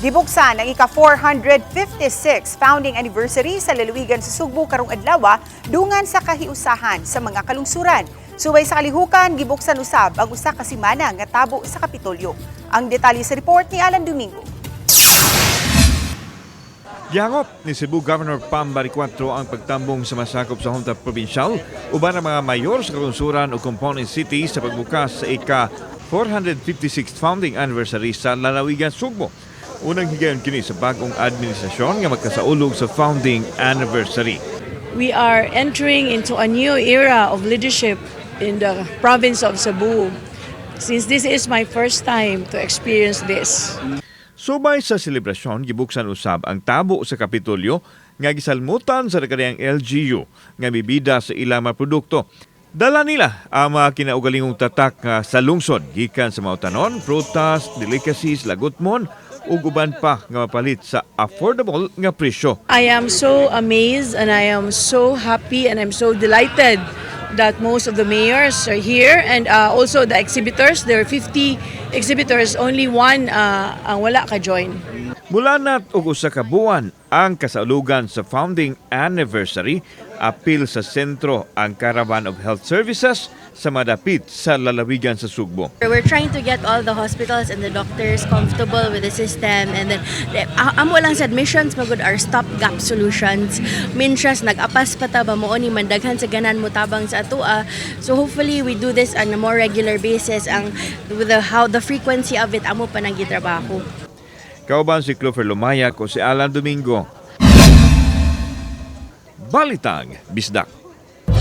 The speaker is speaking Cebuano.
Gibuksan ang ika-456 founding anniversary sa lalawigan sa Sugbo karong adlaw dungan sa kahiusahan sa mga kalungsuran. Subay sa kalihukan, gibuksan usab ang usa ka semana nga tabo sa Kapitolyo. Ang detalye sa report ni Alan Domingo. Gihangop ni Cebu Governor Pam Baricuatro ang pagtambong sa masakop sa Junta Provincial uban ang mga mayor sa kalungsuran o component city sa pagbukas sa ika 456th founding anniversary sa lalawigan Sugbo. Unang higayon kini sa bagong administrasyon nga magkasaulog sa founding anniversary. We are entering into a new era of leadership in the province of Cebu. Since this is my first time to experience this. Subay sa selebrasyon, gibuksan usab ang tabo sa Kapitolyo nga gisalmutan sa nakariyang LGU nga mibida sa ilang mga produkto. Dala nila ang mga kinaugalingong tatak nga sa lungsod gikan sa mautanon, prutas, delicacies, lagutmon ug uban pa nga mapalit sa affordable nga presyo. I am so amazed and I am so happy and I'm so delighted that most of the mayors are here and also the exhibitors. There are 50 exhibitors, only one ang wala ka-join. Mulanat og usa ka buwan ang kasaulugan sa founding anniversary, apil sa sentro ang Caravan of Health Services sa madapit sa lalawigan sa Sugbo. We're trying to get all the hospitals and the doctors comfortable with the system and then amo lang sa admissions magud our stopgap solutions. Mintras nag-apas pa ta ba mo ni mandaghan sa ganan mo tabang sa atoa. So hopefully we do this on a more regular basis, ang with the how the frequency of it amo pa nang gitrabaho. Kauban si Clover Lumaya ko si Alan Domingo. Balitang Bisdak.